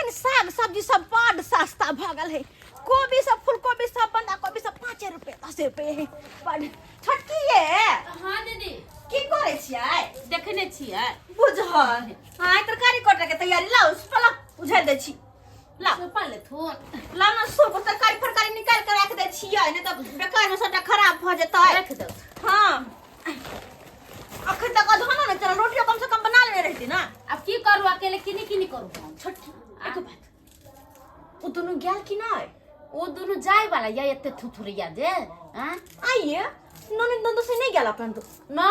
अखन साग सब्जी सब बड सस्ता भऽ गेल है। कोबी सब, फूलकोबी सब, बंधा कोबी सब 5 रुपए 10 रुपए है। बड छोटकी ये। हाँ दीदी। की करै छियै? देखने छियै। बुझल हाँ, तरकारी कटे के तैयारी। लाउ पला उझाल दै छी, लाउ। सुपा लेथुन। लाउ ने सूप, तरकारी फरकारी निकालि के राखि दै छियै, नहि तऽ बेकार में सबटा खराब भऽ जेतै। राखि दो। हाँ, अखन तक अधनो नहि चलल, रोटियो कम से कम बना लेने रहती ना। अब की करू, अकेले किनी किनी करू हम? छोटकी, एक बात, ओ दुनू गेल कि नहि? ओ दुनू जाय वाला या एते थुथुरिया जे आँ? आइए ननद नंदो से नहीं गेल अपन तो? ना।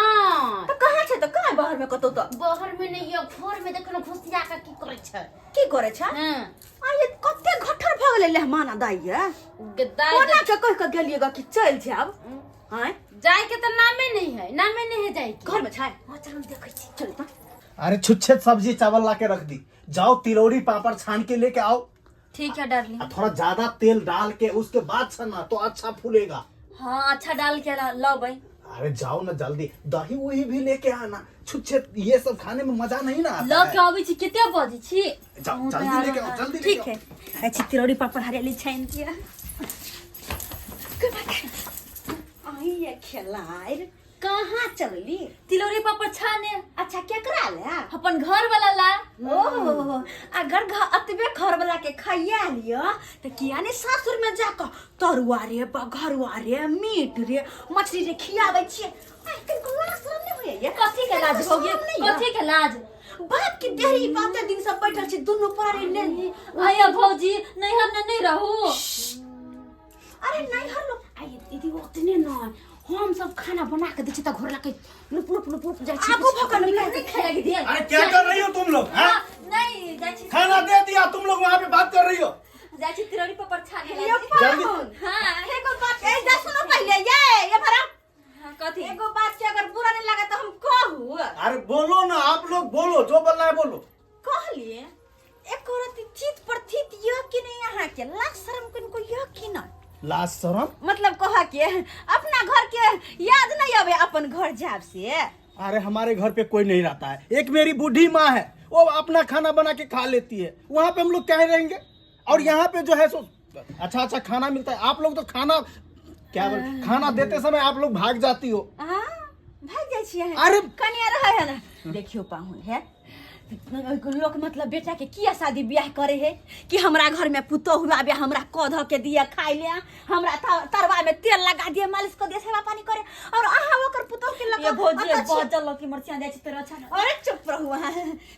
तऽ कहाँ छै? तऽ कहाँ, बाहर में कतौ तऽ? बाहर में नहीं यो, घर में देखनो घुसिया के की करै छै। की करे छै? हाँ। आइए कते घट्ठर भऽ गेलै लेहमाना दाइ ये। दाइ। कोना के कहि के गेलिए ग कि चलि जायब आँय? जाय के तो नामे नहीं है, नामे नहीं है जाय के। घर में छै? हाँ, चल हम देखै छी, चल तऽ। अरे छुच्छे सब्जी चावल ला के रख दी, जाओ तिलौरी पापड़ छान के लेके आओ। ठीक है डार्लिंग। आ थोड़ा ज्यादा तेल डाल के उसके बाद छाना तो अच्छा फूलेगा। हाँ, अच्छा डाल के लाओ भाई। अरे जाओ ना जल्दी, दही वही भी लेके आना। छुच्छे ये सब खाने में मजा नहीं ना आता लऽ है। के अबै छी, कते बजै छी? जाओ जल्दी लेके आओ, जल्दी लेके ठीक आओ। है। अच्छी तिलौरी पापड़ हरियाली छानि दिया। आइए खेलार कहाँ चलली? तिलौरी पापड़ छाने। अच्छा, केकरा ले? अपन घर वाला ला। ओहो, अगर घर अतबे घर वाला के खाइया लिअ तऽ किया ने सासुर में जाकऽ तरुआ रे, बघरुआ रे, मीट रे, मछली रे खियाबै छियै? आइ कनिको लाज शरम नहि होइए ये? कथी के लाज कनिको हो शरम नहि यऽ? कथी के लाज? बाप के देहरी बाते दिन सब बैठल छी दुनू प्राणी ने। आया भौजी, नैहर में नहीं रहू? अरे नैहर लोग आइए दीदी, ओतने न हम सब खाना बना के दै छी तऽ घर लके लुप लुप लुप लुप जाइ छी। आगू भऽ कऽ निकालि के खाय लागि दिया। अरे क्या कर रही हो तुम लोग, हैं? नहीं जाइ छी। खाना दे दिया, तुम लोग वहाँ पे बात कर रही हो। जाइ छी तिलौरी पापड़ छाने ये लागी। जल्दी। पाहुन। हाँ। एगो बात ए जा सुनो पहिले ये ये भरा। हाँ, कथी? एगो बात के अगर बुरा नहीं लगे तो हम कहू? अरे बोलो ना, आप लोग बोलो, जो बोलना है बोलो। कहलिए एक औरत चित पर थित यह कि नहीं, यहाँ के लाज शर्म किनको यह कि नहीं? लाज शर्म? मतलब कह के अपना घर के याद नहीं आवे अपन घर जाब से? अरे हमारे घर पे कोई नहीं रहता है, एक मेरी बूढ़ी माँ है, वो अपना खाना बना के खा लेती है। वहाँ पे हम लोग क्या रहेंगे? और यहाँ पे जो है सो अच्छा अच्छा खाना मिलता है। आप लोग तो खाना क्या बोल, खाना देते समय आप लोग भाग जाती हो। हाँ, भाग जाइ छियै। अरे कनिया रहे है ना। देखियो पाहुन, है लोक मतलब बेटा के किया शादी ब्याह करे है कि हमरा घर में पुतोहु आबे, हमरा कध के दिया खाइ ले, हमरा तरवा में तेल लगा दिए, मालिश कर दिए, सेवा पानी करे, और अहाँ ओकर पुतोहु के लगा ये भौजी अतऽ छियै। बजल लकी मरचिया जाइ छी तेरा छाने। अरे चुप रहू अहाँ,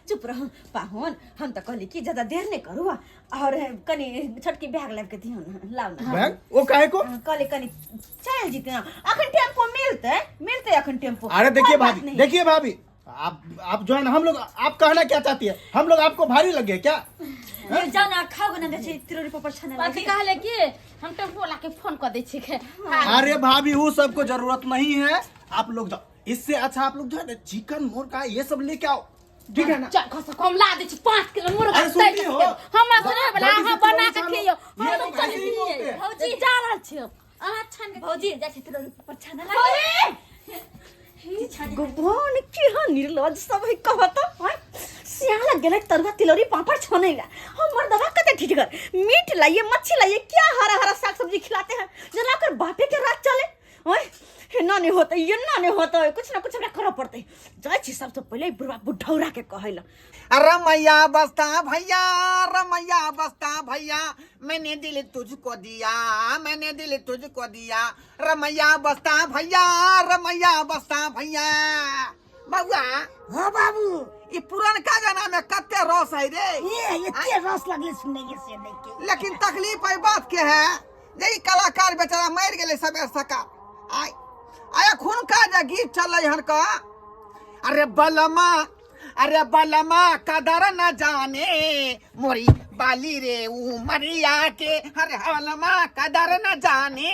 चुप रहू। पाहुन, हम तऽ कहली कि ज्यादा देर नहीं करू और कनी छोटकी बैग लाबि के दियौ ने, लाउ ने। बैग वो काहे को? कहली कनी चलि जेतै ने, अखन टेम्पो मिलतै, मिलतै अखन टेम्पो। अरे देखिए कोई बात भाभी नहीं। देखिए भाभी, आप जो है ना, हम लोग, आप कहना क्या चाहती है? हम लोग आपको भारी लगे क्या? ये जाना खाओ ना, जाइ छी तिलौरी पापड़ छाने कथी लागी। कहले कि हम टेम्पो वाला के फोन कर दै छी के? अरे भाभी, वो सबको जरूरत नहीं है, आप लोग जाओ। इससे अच्छा आप लोग जो है ना चिकन मुर्गा ये सब लेके आओ, ठीक है ना? चल खस कम ला दै छी 5 किलो मुर्गा। अरे सुनती हो? हमरा सुनै वाला जल्दी से अहाँ बना के तिलौरी खियौ। छानो। हम ये तो लोग ऐसे ही बोलते हैं। भौजी जा रहल छियौ, अहाँ छान के। भौजी, जाइ छी तिलौरी पापड़ छाने लागी। भगवान, केहन निर्लज सब है कहत हैं। सियाला गेलै तरुआ तिलौरी पापड़ छाने ला, हमर दवा कते ठिठगर। मीट लाइए, मच्छी लाइए, क्या हरा हरा साग सब्जी खिलाते हैं, जना कर बापे के रात चले। ओए एना नहीं होते, एना नहीं होते, कुछ ना कुछ हमरा करऽ पड़तै। जाइ छी सबसे पहिले बुढ़वा बुढ़ौरा के कहै ला। रमैया बस्ता भैया, रमैया बस्ता भैया, मैंने दिल तुझको दिया, मैंने दिल तुझको दिया, रमैया बस्ता भैया, रमैया बस्ता भैया। बउआ। हाँ बाबू। ई पुरनका गाना में कते रस है रे। ये एते रस लगले सुनने से नहीं के। लेकिन तकलीफ है बात के है जे ई कलाकार बेचारा मर गेलै सबेर सकाल। आइ आइ अखुनका जे गीत चलै हन का, अरे बलमा, अरे बलमा कदर न जाने मोरी बाली रे उमरिया के, अरे बलमा कदर न जाने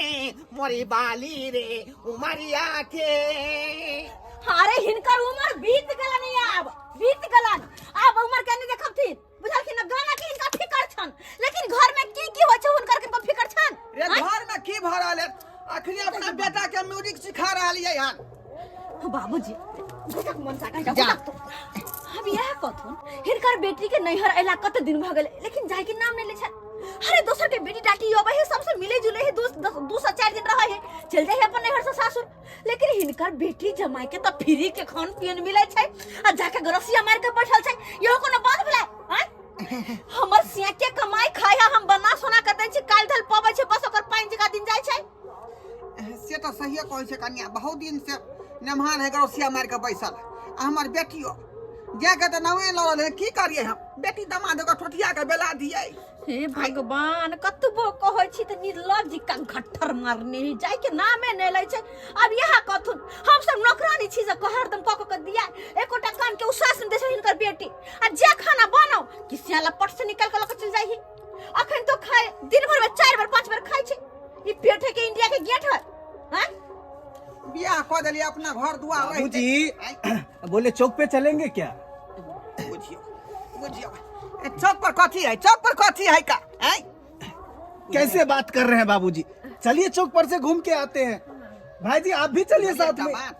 मोरी बाली रे उमरिया के। अरे हिनकर उमर बीत गेलन, आब बीत गेलन, आब उमर के नहीं देखबथिन, बुझलखिन ना? गाना के हिनका फिकर छन, लेकिन घर में की की होइ छै हुनकर किनको फिकर छन? रे घर में की भऽ रहल है? अखनी अपना बेटा के म्यूजिक सिखा रहलियै हन। बाबूजी, घुसक मन सा जा। तो अब इएह कथुन हिनकर बेटी के नैहर अयला कते दिन भऽ गेलै, लेकिन जाय के नाम नहि लै छनि। अरे दोसर के बेटी डाटी अबै है, सबसे मिले जुले है, दू से 4 दिन रहै है, चल जाइ है अपन नैहर से सासुर। लेकिन हिनकर बेटी जमाई के तऽ फ्री के खान पियन मिलै छै आ जाके गरसिया मारि के बैठल छै। इहो कोनो बात भेलै? आँय, हमर सिया के कमाई खाय है, हम बना सोना के दै छी, काल्हि धल पबै छै, बस ओकर पानि जकाँ दिन जाइ छै। से तऽ सहिए कहै छै कनिया, बहुत दिन से नमहान है गरसिया मारि के बैसल। आ हमर बेटियो जाके तऽ नामे लऽ रहल है, की करियै हम? बेटी दमाद ओकर ठोठिया के बेला दियै। हे भगवान, कतबो कहै छी तऽ निर्लज्ज का घट्ठर मारने है, जाय के नामे नहि लै छै। अब इएह कथुन हम सब नौकरानी छी से हरदम कऽ कऽ के दिया, एकोटा काम के उसास नहि दै छै हिनकर बेटी। आ जे खाना बनाउ कि सियाला पट से निकाल के लऽ के चलि जाइ है। अखन तो खाए दिन भर में 4 बेर 5 बेर खाइ छै। ई पेट है के इंडिया के गेट है? हैं, बियाह कऽ देलियै अपना घर दुआर रहितै। बाबूजी आँय, बोले चौक पे चलेंगे क्या? बुझियौ बुझियौ, ए, चौक पर कथी है? चौक पर कथी है का? आँय, कैसे बात कर रहे हैं बाबूजी, चलिए चौक पर से घूम के आते हैं। भाई जी आप भी चलिए साथ एकटा में। बात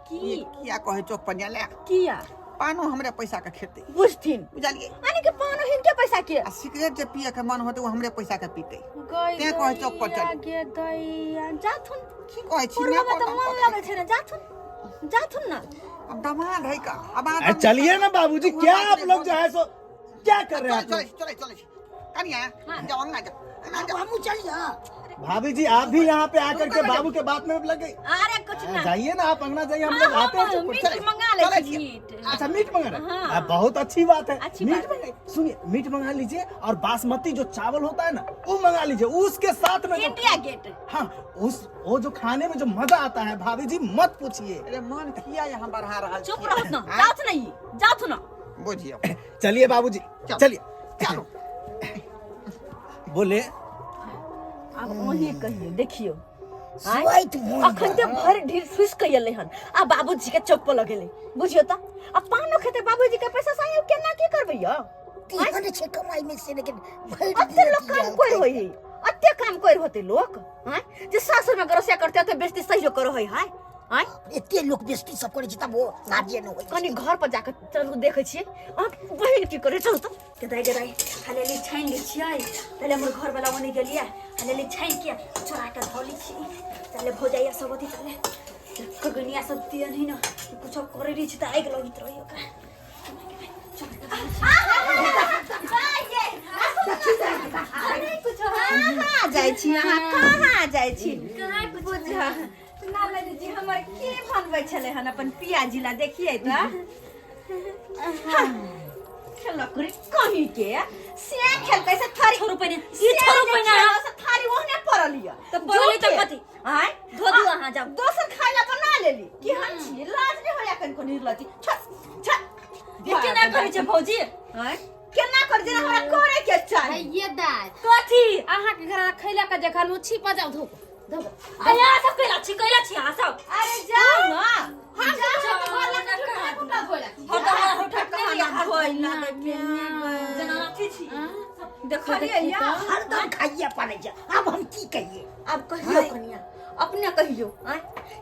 की किया कहै चौक पर जाय? किया? पानो हमरे पैसा के खेतै, बुझथिन बुझलियै? यानी कि पानो हिनके पैसा के, आ सिगरेट जे पिए के मन होतै ओ हमरे पैसा के पीतै। गई तें कहै चौक पर चल। गे दैया, जाथुन। की कहै छी? पुरवा नहि तऽ कहब, मन हम लगै छै ने, जाथुन जाथुन ना। अब दमाद है का अब अरे चलिए ना बाबूजी, क्या आप लोग जो है सो क्या कर रहे हैं आप चले लोग? चले चले कनिया, जाओ अंगना, जाओ अंगना जाओ। हमहूँ चलिए। भाभी जी आप भी यहाँ पे आकर के बाबू के बात में लग गई। अरे कुछ ना, जाइए ना आप अंगना जाइए, हम लोग आते हैं चौक पर। मीट चलिए। मंगा ले चले छी, छियै। मीट। अच्छा मीट मंगा रहे हैं? हाँ। बहुत अच्छी बात है। अच्छी मीट बात मंगाइए, सुनिए मीट मंगा लीजिए और बासमती जो चावल होता है ना वो मंगा लीजिए, उसके साथ में जो इंडिया गेट। हाँ, उस वो जो खाने में जो मजा आता है भाभी जी मत पूछिए। अरे मन किया यहाँ बढ़ा रहा चुप रहत ना, जाथुन ना, ई जाथुन ना। बुझियौ। चलिए बाबूजी चलो। चलिए चलो। बोले आब अहीं कहियौ, देखियौ स्वाइत मोन अखन ते भरि ढीर फुसि के एलै हन आ बाबूजी के चौक पर लगेलै, बुझियौ तऽ। आ पानो खेतै बाबूजी के पैसा से, केना की करबै यौ? तेहन छै कमाई में से, लेकिन भरि अते दिन लोक काम कर होई है, अते काम कर होते लोक? आँय, जे सासुर में गरसिया करते होते बेइज्जती सहियो करो होई है। आँय, एते लोक बेइज्जती सब करै छै तब ओ लाजे नहि होइ छै। कनी घर पर जाके चलू देखै छियै अहाँ बहिन की करे, चलू तऽ। गदाइ गदाइ हलेली छानि लै छियै, पहिले हमर घरवला ओने गेलियै, हलेली छानि के चोरा के धऽ लै छियै। चले भौजाइया सब अथी चले कगनिया सब दियन है ना, कुछो करे रहै छै तऽ आगि लगैत रहै ओकरा। कहाँ जाइ छी अहाँ, कहाँ जाइ छी? बुझ जी हमर की बनबै छलै हन अपन पियाजी ला, देखियै तऽ। खेलक रे कहीं के से खेलकै से थारी छोड़ू पहिने, ई छोड़ू पहिने अहाँ। से थारी ओहने पड़ल यऽ। तऽ पड़ल तऽ कथी? आँय, धो दियौ अहाँ, जाउ। दोसर खाय ला बना लेली। केहन छी, लाज नहि होइया कनिको? निर्लज्ज, छट छट। ई केना करै छै भौजी? आँय, केना कर जेना हमरा करे के चाही। ये दाय कथी? अहाँके घर खैला के जखन ओ छिपा जाउ धोक धोक। आ यहाँ सब कैला छी, कैला छी अहाँ सब? अरे जाउ ना, हम जाउ सब ना, घर लग के ठुठा धोइ ला। हरदम हरदम कहाँ धोइ ला जेना अथी छी। देखलियै या? हरदम खाइए पड़ै छै, आब हम की कहिए? आब कहियौ कनिया, अपने कहियौ। आँय,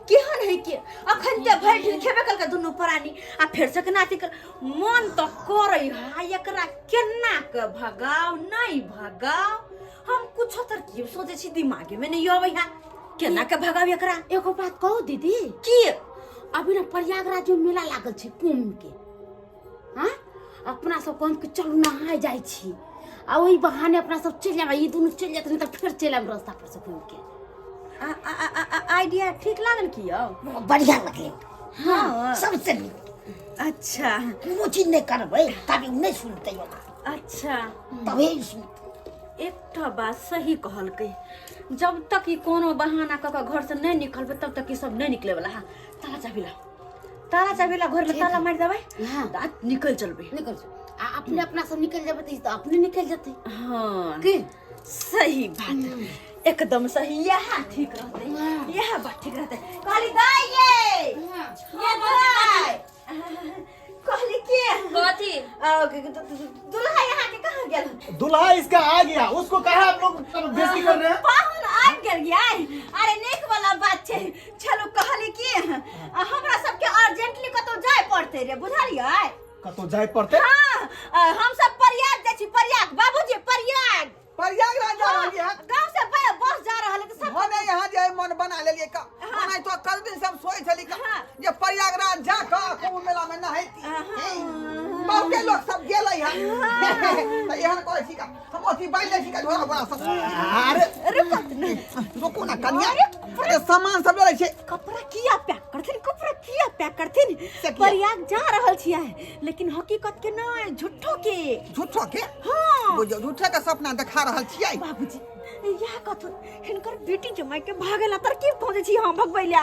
केहन है के अखन ते भरि दिन खेबे कलकै दुनू प्राणी आ फेर से केना अथी कर, मन तऽ करै है एकरा केना के भगाउ नहि भगाउ, हम कुछो तरकीब सोचै छी दिमागे में नहीं अबै है, केना के भगाउ एकरा। एगो बात कहू दीदी? की? अभी ना प्रयागराज में मेला लागल छै कुंभ के। हाँ, अपना सब कहम कि चलू नहाय जाइ छी आ ओहि बहाने अपना सब चलि जायब, ई दुनू चलि जेतै तऽ फेर चलि आयब रास्ता पर से घूमि के। आइडिया ठीक लागल की यौ? बढ़िया लगलै। हाँ, सबसे नीक। अच्छा, कोनो चीज नहि करबै तभी ओ नहि सुनतै ओना। अच्छा, तभे ई सुनतै। एकटा बात सही कहलकै, जब तक ई कोनो बहाना कऽ कऽ घर से नहि निकलबै तब तक ई सब नहि निकले वाला है। ताला चाबी ला, ताला चाबी ला, घर में ताला मारि देबै। हाँ। आ निकल चलबै। निकल जाउ। आ अपने अपना सब निकलि जेबै तऽ ई तऽ अपने निकलि जेतै। हाँ की सही बात, एकदम सही, यह ठीक रहतै, यह बात ठीक रहतै। कहली दाई ये, ये दाई, कहली के कथी? दुल्हा यहाँ के कहाँ गेल? दूल्हा इसका आ गया, उसको कहा आप लोग बेइज्जती कर रहे हैं। पाहुन आबि गेल गया। अरे नीक वाला बात छै। चलू, कहली की हमरा सबके अर्जेंटली कतौ जाय पड़तै रे, बुझलियै? कतौ जाय पड़तै। हाँ, हम सब प्रयाग जाइ छी, प्रयाग बाबूजी, प्रयाग। प्रयागराज जा रहलियै हन। गांव से बस जा रहल है तऽ सब। भने यहाँ जे मन बना लेलियै का, ओनाहि तो कल दिन से हम सोचै छली का जे प्रयागराज जा कऽ कुंभ मेला में नहैती। बहुते लोग सब गेलै हन, तऽ एहन कहै छी का हम अथी बान्हि लै छी का झोरा बोरा सब। अरे रुको न। रुकू ना कनिया, अरे सामान सब ले छै। कपड़ा किया पैक करथिन, कपड़ा किया पैक करथिन? से किया? प्रयाग जा रहल छियै, लेकिन हकीकत के नहि, झूठो के। झूठो के? हाँ। बुझियौ झूठे के सपना देखा रहल छियै। बाबूजी इएह कथुन, हिनकर बेटी जमाई के भागेला तरकीब खोजे छी हम भगबैला।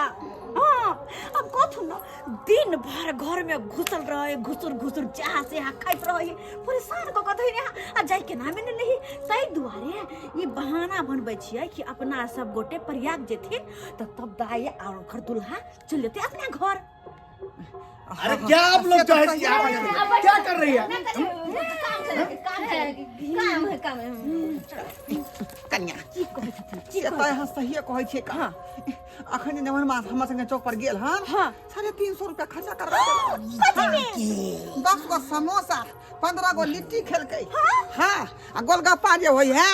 हाँ, अब कथुन न, दिन भर घर में घुसल रहे, घुसुर घुसुर जहाँ से यहाँ खाइत रहे, परेशान कऽ कऽ धैने आ जाय के नामे ने लेही। ताहि दुआरे ई बहाना बनबै छियै कि अपना सब गोटे प्रयाग जेथिन तऽ तब दाई और ओकर दुल्हा चलि जेतै अपना घर। अरे क्या आप लोग जो है क्या कर रही है? काम चले, काम चले, काम है, काम है। कनिया की कहै छथिन, की से कहै? तऽ अहाँ सहिए कहै छियै का। अखन जे नमन मास हमर संगे चौक पर गेल हन, हाँ। 350 रुपया खर्चा करवा देलक। 10 गो समोसा, 15 गो लिट्टी खेलकै। हाँ, आ गोलगप्पा जे होइ है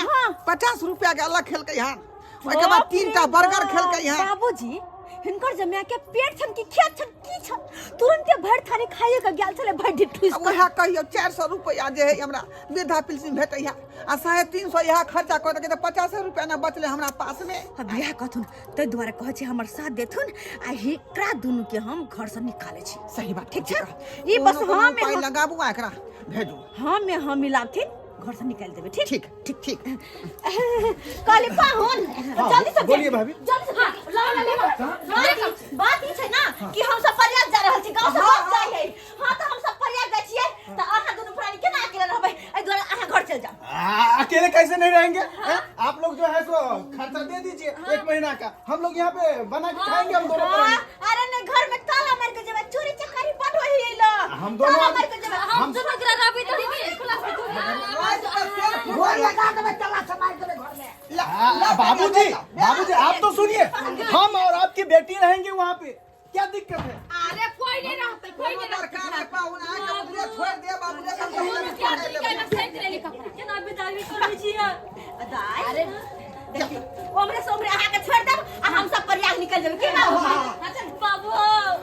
50 रुपया के अलग खेलकै हन। ओहिके बाद 3टा बर्गर खेलकै हन। बाबूजी हिनकर जमाय के पेट छन कि खेत छन की छन, तुरंते भरि थारी खाइए के गेल छलै, भरि ढिठ ठुसि आ वएह कहियौ 400 रुपया जे है हमरा वृद्धा पेंशन भेटै है आ 350 इएह खर्चा कऽ देलकै तऽ 50 रुपया ने बचलै हमरा पास में। अब इएह कहथुन, ताहि दुआरे कहै छी हमर साथ देथुन आ एकरा दुनू के हम घर से निकालै छी। सही बात, ठीक छै? छै। ई बस कोनो कोनो हम उपाय लगाबू आ एकरा भेजू। हम में हम मिलाबथिन, घर से निकालि देबै। ठीक? ठीक ठीक ठीक। कहली पाहुन जल्दी से बोलिए भाभी। जल्दी से। बात ई छै ना कि हम सब प्रयाग जा रहल छी, गांव से बस जाइ है। हाँ, तऽ हम सब प्रयाग जाइ छियै तऽ अहाँ दुनू प्राणी केना अकेले रहबै? एहि दुआरे अहाँ घर चलि जाउ। अकेले कैसे नहीं रहेंगे? हैं? आप लोग जो है सो खर्चा दे दीजिए एक महीना का, हम लोग यहाँ पे बना के खाएंगे हम दोनों प्राणी। हाँ, अरे नहीं, घर में ताला मार के जेबै, चोरी चकारी बड होई है लो। हम दोनों ताला मार के जेबै। हम घर लगा देबै, ताला से मारि देबै घर में। बाबूजी, बाबूजी आप तो सुनिए, हम और आपकी बेटी रहेंगे वहाँ पे, क्या दिक्कत है? अरे कोई नहीं रहते, कोई नहीं रहते। दरकार है पाहुन, अहाँके उधरे छोड़ि देब बाबू, हम कोनो के आदमी के ना सैत लेली कपड़ा। केना बिदाई करै छियै? दाइ देखियौ, ओमरे से ओमरे अहाँके छोड़ि देब आ हम सब प्रयाग निकलि जेबै। की बाबू? बाबू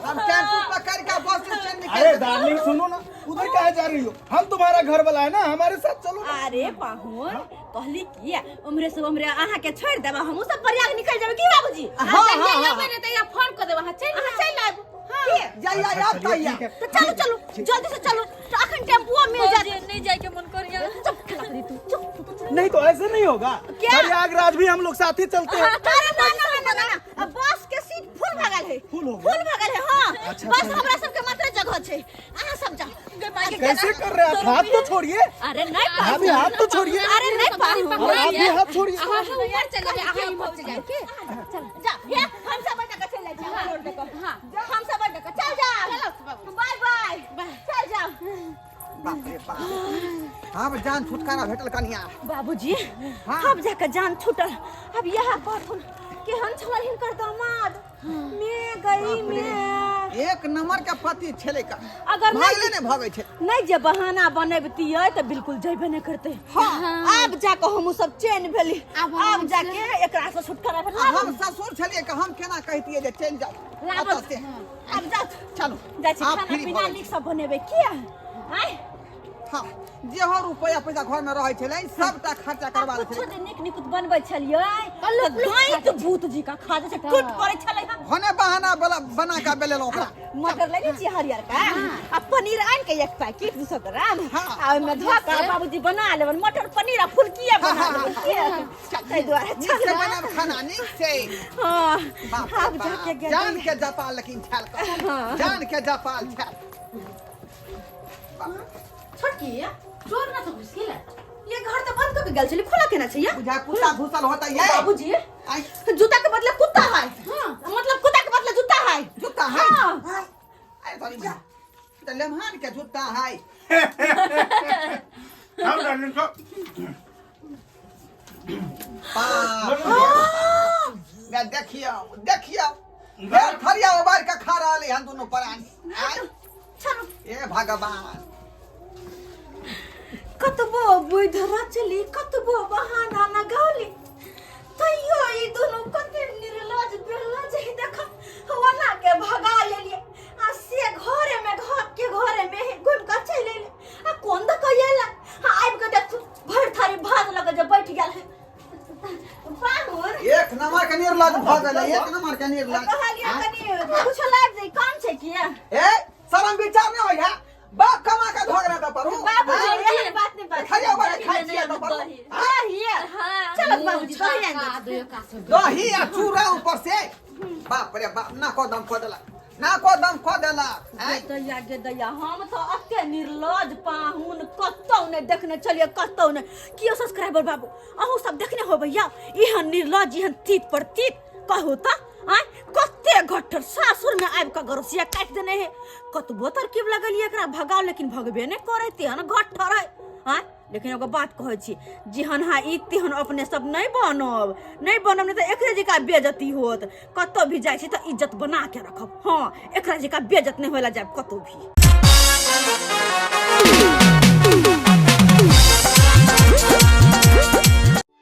हम टेम्पू पकड़ के बस स्टैंड निकल। अरे डार्लिंग सुनो ना, उधर कहाँ जा रही हो? हम तुम्हारा घर वाला है ना, हमारे साथ चलो ना। अरे पाहुन कहली कि ओमरे से ओमरे अहाँके छोड़ि देब, हमहूँ सब प्रयाग निकलि जेबै। की बाबूजी? हाँ, हाँ, हाँ। अबै ने तऽ फोन कऽ देब, अहाँ चलि अहाँ चलि आयब। की? जाइया अच्छा, आब चलिए, तैया। ठीक है। तऽ चलू चलू जल्दी से चलू, तऽ अखन टेम्पुओ मिल जायत। नहीं जाए के मन करिया। चुप खेला करी तू, चुप तू तो चुप। नहीं तो ऐसे नहीं होगा, क्या? प्रयागराज भी हम लोग साथ ही चलते हैं। हाँ, अरे ना ना ना ना ना, अब बस के सीट फुल भगल है। फुल हो गया? फुल भगल है, हाँ। अच्छा, बस अच्छा। हमरा सबके मात्र जगह छै, अहाँ सब जाओ। कैसे कर रहे हैं आप? हाथ तो छोड़िए। अरे नहीं भाभी हाथ तो छोड़िए। अरे नहीं पाहुन। अरे आप भी हाथ छोड़िए। अहाँ सब ऊपर चलि जेबै, अहाँ इम्हर चलि जायब के? चल जा, हे हम सब जगह चल जाइ छी, रोड दऽ कऽ। हां, हम सब जगह चल जा। बाय बाय, चल जाओ। बाप रे बाप, आब जान छुटकारा भेटल कनिया। बाबूजी हाँ। अब जाके जान छूटल। अब यह कहथुन केहन छल हिनकर दामाद, मे गई मे। एक नंबर के पति छलै का। अगर नहीं भागले नहि भगै छै। नहीं जे बहाना बनैबतियै तऽ बिल्कुल जैबे नहि करतै। हाँ। आब जाके हमहूँ सब चैन भेली, आब आब जाके एकरा से छुटकारा भेल। आ हम ससुर छलियै कि हम केना कहितियै जे चलि जाउ लाबऽ। एतऽ से। आब जाउ, चलू जाइ छी आब खाना फ्री पीना भऽ नीक से बनेबै किया आँय? हाँ, जेहो रुपया पैसा घर में रहै छलै सबटा खर्चा करवा दै कुछो छलै। जे नीक निकुत बनबै छलियै तऽ दैत भूत जी का खा जाइ छै, टूट पड़ै छलै हन। भने बहाना बला बना के बेलेलहुँ ओकरा। मटर लेने छियै हरियर का आ पनीर आनि के एक पैकेट 200 ग्राम, हाँ। आ ओहिमे धऽ कऽ बाबूजी बना लेबन मटर पनीर आ फुलकिया बना लेबन के ताहि दुआरे नीक से चल। बनाब खाना नीक से। हाँ, बाप रे आब बाप, जाके गेल। जान के जपाल लेकिन छाल हाँ। जान के जपाल छाल। छोटकी चोर ना तो घुस गेलै। ये घर तऽ बंद कऽ के गेल छलै, खुला केना छै ये? बुझा कुत्ता घुसल होता ये। बाबूजी आई जूता के बदले कुत्ता है। मतलब कुत्ता के बदले जूता है। जूता है। हाँ। अरे सॉरी बुझा तो लेमहान के जूता है। हम डार्लिंग को बाप रे, देखियो देखियो फेर थरिया उबार के खा रहल हन दुनू प्राणी। चलू। ए भगवान, कतबो बुधि रचली, कतबो बहाना लगौली, तैयो ई दुनू कते निर्लज बेलज है। देख, ओना के भगा लेलिए आ से घरे में, घर के घरे में ही घुमि कऽ चलि एलै। आ कोन दऽ कऽ एलै? आ आबि कऽ देखू, भरि थारी भात लऽ कऽ जे बैठ गेल है पाहुन। एक नंबर के निर्लज भऽ गेलै, एक नंबर के निर्लज। कहलियै कनि कुछो लाबि दे, काम छै की? ए, शरम विचार नहि होइया? बाप कमा के धो गेलै तऽ परू। बाबूजी, एहन बात नहि बाजू। खाइयो बड़े खाइ छियै तऽ परू। दही है। चलो बाबूजी, दही आनि दे। दही आ चूड़ा ऊपर से, बाप रे बाप, ना को दम खो देलक, ना को दम खो देलक। आँय? दैया गे दैया, हम तऽ एते निर्लज पाहुन कतौ नहि देखने छलियै, कतौ नहि। कियो सब्सक्राइबर बाबू, अहूँ सब देखने होबै या एहन निर्लज, एहन तीत पर तीत? कहू तऽ, आँय, कते घट्ठर सासुर में आबि कऽ गरसिया काटि देने है। कतबो तरकीब लगलियै एकरा भगाओ, लेकिन भगबे नहि करै, तेहन घट्ठर है। आँय, लेकिन एगो बात कहै छी, जेहन हा ई तेहन अपने सब नहि बनब, नहि बनब, नहि तऽ एकरे जकाँ बेजती होत। कतौ भी जाइ छी तऽ इज्जत बना के रखब। हँ, एकरा जकाँ बेजत नहि होय ला जायब कतौ भी।